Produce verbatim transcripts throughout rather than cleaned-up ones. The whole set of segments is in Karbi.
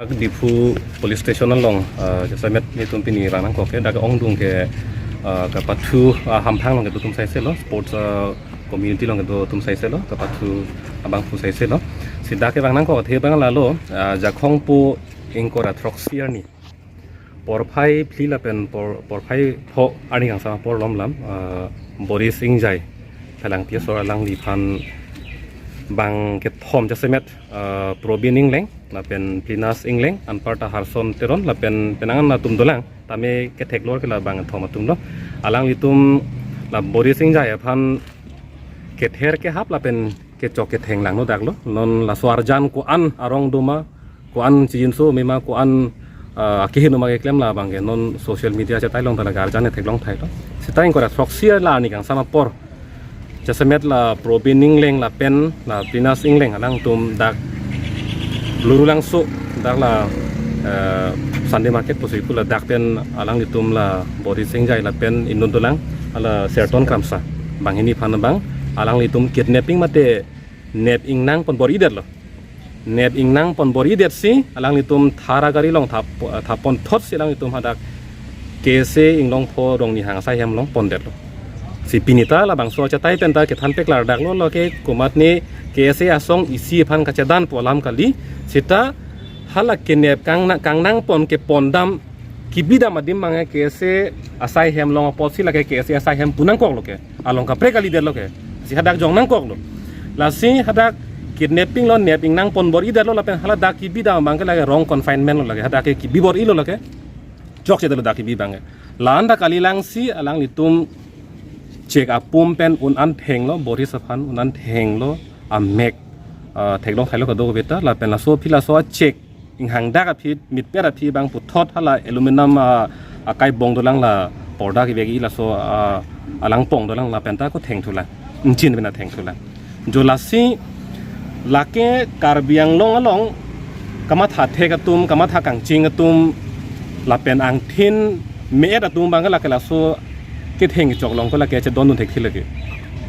Dak Diphu Police Station along, ah, jasemet netum pini vang nangkok ke, dak ongdung ke, ah, kapathu, ah, hamphang along kedo atum saise lo, sports, ah, community along kedo atum saise lo, kapathu abangphu saise lo. Si dak kevang nangkok athe abang lalo, ah, Jakhong po ingkoi ra throksi arni porphai phli lapen por, porphai pho arni kangsam apor lom lam, ah, Boris Engjai, Phelangpi asor, alangliphan bang kethom jasemet, ah, Probin Engleng, lapen Plinas Engleng, anparta Harson Teron, lapen penang an atum dolang, tame ketheklor ke la bang kethom atum lo. Alanglitum la Boris Engjai aphan kether kehap lapen kechok ketheng langno dak lo. Non laso arjan ko-an arong do ma, ko-an chijinso me ma, ko-an, ah, akeheno ma keklem la bang ke non social media chetai along ta la arjan theklong thai to. Sita ingkoi ra throksi arni kangsam apor jasemet la Probin Engleng lapen la Plinas Engleng alangtum dak Lurulangso dak la, eh, Sunday market pusi pu ladak pen alanglitum la Boris Engjai lapen inut dolang, hala Serton Kramsa, banghini aphan abang alanglitum kidnapping mate nep ingnang pon bor-idetlo. Nep ingnang pon bor-idet si alanglitum thar agari along thap, thap pon thot si alanglitum hadak K S A Inglongpho Rongnihang asai hem along pondetlo. Si pini ta labangso achetai pen ta kethan peklar dak lo, lo ke komatne K S A asong isi aphan kachedan pu alam kali. Sita hala kenep kangna-, kangnang pon kepon dam, kebi dam adim abang ke K S A asai hem along apotsi lake K S A asai hem pu nangkok lo ke. Along kaprek kalidet lo ke. Si hadak jong nangkok lo. Lasi hadak kidnapping lo, nep ingnang pon bor-idet lo lapen hala dak kebi dam abang ke lake wrong confinement lo lake. Hadak ke kebi bor-ilo lake. Chokche det lo dak kebi abang ke. La-an dak kalilang si alanglitum chek apum pen un-an thenglo, Boris aphan un-an thenglo, amek, ah, theklong thailo kadokave ta, lapen laso aphi laso achek inghangdak aphi, mitpet aphi abang puthot hala aluminum, ah, akai bong dolang, la porda kevek-i laso, ah, alangpong dolang lapen ta ko thengthulang. Ingchin pen ta thengthulang. Jo lasi lake Karbi Anglong along kamatha thek atum, kamatha kangching atum, lapen angthin me-et atum abang ke lake laso ketheng kechok along ko lake chedondun thekthe lake.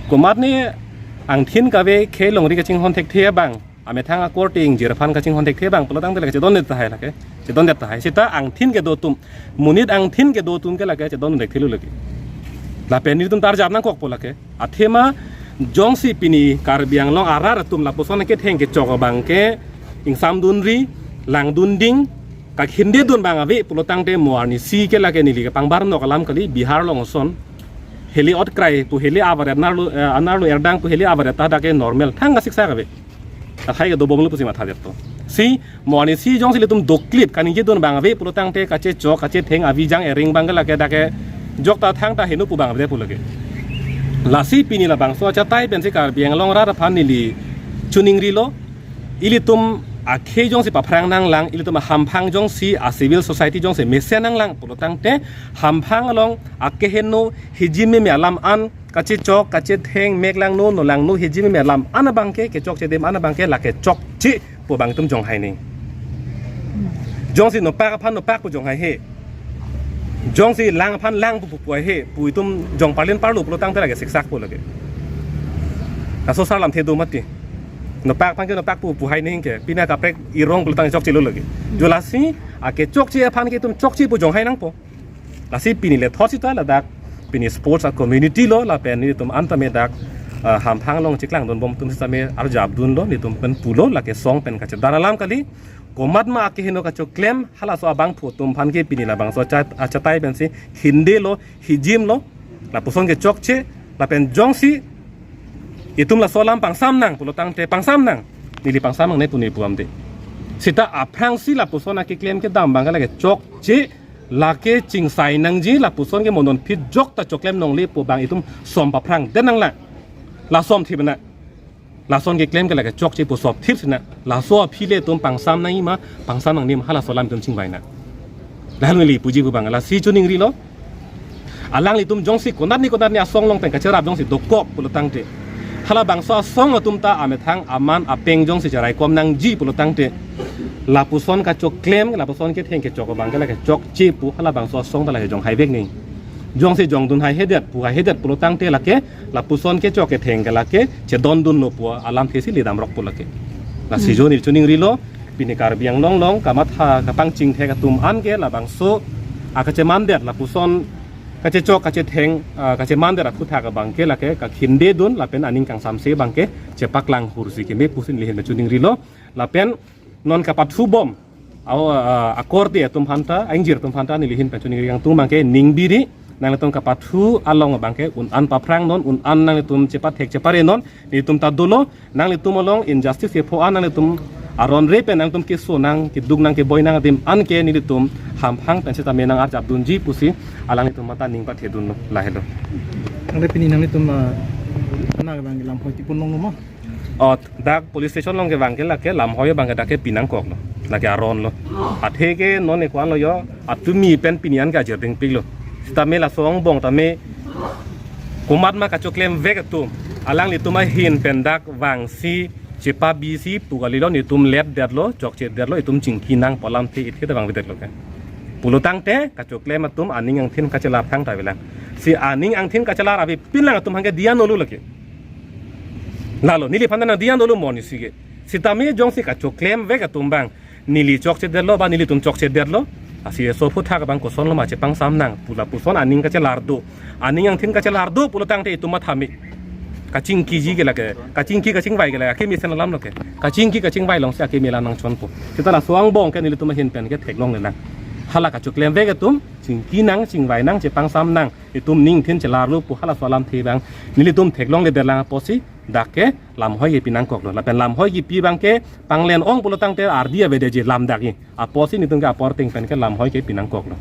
Komatne angthin kave khei longri kachinghon thekthe abang, amethang akorte ingjir aphan kachinghon thekthe abang pulo tangte lake chedondet tahai lake. Chedondet tahai. Sita angthin kedo atum, monit angthin kedo atum ke lake chedondun thekthelo lake. Lapen netum ta arjap nangkokpo lake. Athema jongsi pini Karbi Anglong arat atum lapuson ketheng kechok abang ke ingsamdunri, langdunding, kakhindedun abang ave pulo tangte mo arnisi ke lake neli kepangbar nok alam kali, Bihar along ason heli otkrai pu heli avaret, anerlo, eh, anerlo erdang pu heli avaret ta dak ke normal thang kasiksak ave. Athai kedobomlo pusi mathadet to. Si mo arnisi jongsi ilitum doklip kaningjedun abang ave pulo tangte kachechok kachetheng avijang ering abang ke lake dak ke jok ta thangta heno pu abang ave pu lake. Lasi pini labangso achetai pensi Karbi Anglong arat aphan neli choningrilo. Ilitum akhei jongsi paphrang nanglang, ilitum ahamphang jongsi, a civil society jongsi mesen nanglang pulo tangte hamphang along akeheno hijim meme alam an, kachechok kachetheng, mek langno, no langno, hijim meme alam an abang ke, kechokche adim an abang ke lake chokche pu abang itum jonghai nang. Jongsi nopak aphan nopak pu jonghai he, jongsi lang aphan lang pu pu, pu he pu itum jong parlin parlo pulo tangte lake siksak pu lake. Laso sar lamthe do mati. Nopak aphan ke nopak pu pu hai nang ke, pini kaprek irong pulo tang chokchelo lake. Jo lasi akechokche aphan ke itum chokche pu jonghai nangpo. Lasi pini lethot sita ladak pini sports a community lo lapen netum anta me dak, ah, hamphang along chiklangdunbom atum sita me arjapdunlo, netum pen pulo lake song pen kachedan alam kali. Komat ma akeheno kachoklem halaso abangphu atum aphan ke pini labangso achat-, achetai pensi khindelo, hijimlo, lapuson ke chokche, lapen jongsi itum laso alam pangsam nang pulo tangte pangsam nang, neli pangsam nangne pu neli puamde. Sita aphrangsi lapuson akeklem kedam abang ke lake chokche, lake chingsai nangji, lapuson ke mo non phit jok ta choklem longle pu abang itum som paphrang det nanglang. La somthip na. Lason keklem ke lake chokche pu somthip si na. Laso aphi le itum pangsam nangji ma, pangsam nangne ma, halaso alam itum chingvai nang. Lalu neli puji pu abang lasi choningrilo. Alanglitum jongsi konatne konatne asong along pen kacherap jongsi dokok pulo tangte, halabangso asong atum ta amethang aman apeng jongsi cheraikom nangji pulo tangte, lapuson kachoklem, lapuson ketheng kechok abang ke lake chokche pu halabangso asong ta lake jonghai vek nang. Jongsi jongdun haihedet pu haihedet pulo tangte lake lapuson kechok ketheng ke lake chedondunlo pu alamthe si ledamrok pu lake. Lasi Hmm. jo neli choningrilo, Pini Karbi Anglong along kamatha kapangchingthek atum an ke labangso akachemandet lapuson kachechok kachetheng, ah, kachemandet aphuthak abang ke lake kakhindedun lapen aning kangsamse abang ke chepaklang hursi keme pusi nelihin pachuningrilo. Lapen non kapathu bom, au, ah, akorte atum aphanta, aingjir atum aphanta nelihin pachuningri kangtung abang ke ning biri, nanglitum kapathu along abang ke un-an paphrangnon, un-an nanglitum chepathek chepare non, nelitum ta dolo, nanglitum along injustice kepho an nanglitum aron re pen nanglitum keso nang, keduk nang, keboi nang adim an ke nelitum hamphang pen sitame nang-arjapdunji pusi alanglitum aphanta ning pathedunlo, lahelo. Tangte pini nanglitum, ah, anak abang lamhoi tipon longlo ma? Oh, dak police station along kevang ke lake lamhoi abang ke dak ke pinangkoklo. Lake aronlo. Athe ke non ekuan lo yo, atumi pen pini an ke ajir dingpiklo. Sitame laso angbong tame komat ma kachoklemvek atum, alanglitum ahin pen dak vangsi chepabisi pu kalilo, nelitum letdetlo, chokchedetlo, itum chingki nang pu alamthe ithe ta vangvedetlo ke. Pulo tangte kachoklem atum aning angthin kachelar thangta avelang. Si aning angthin kachelar avepinlang atum abang ke diya nolu lake. Lalo, neliphan ta nang diya nolu mo nisi ke. Sitame jongsi kachoklemvek atum abang neli chokchedetlo ba nelitum chokchedetlo, asi eso aphuthak abang kosonlo ma chepangsam nang pu lapuson aning kachelar do, aning angthin kachelar do pulo tangte itum matha me. Kachingkiji ke lake, kachingki kachingvai ke lake akeme asen alamlo ke. Kachingki kachingvai alongsi akeme alam nangchonpo. Seta laso angbong ke nelitum ahin pen ke theklonglelang. Hala kachoklemvek atum chingki nang, chingvai nang, chepangsam nang, itum ning angthin chelarlo pu halaso alamthe abang nelitum theklongledelang apotsi dak ke lamhoi ke pinangkoklo. Lapen lamhoi kepi abang ke panglen ong pulo tangte ardi avedeji lam dak ke. Apotsi nelitum ke apor ateng pen ke lamhoi ke pinangkoklo.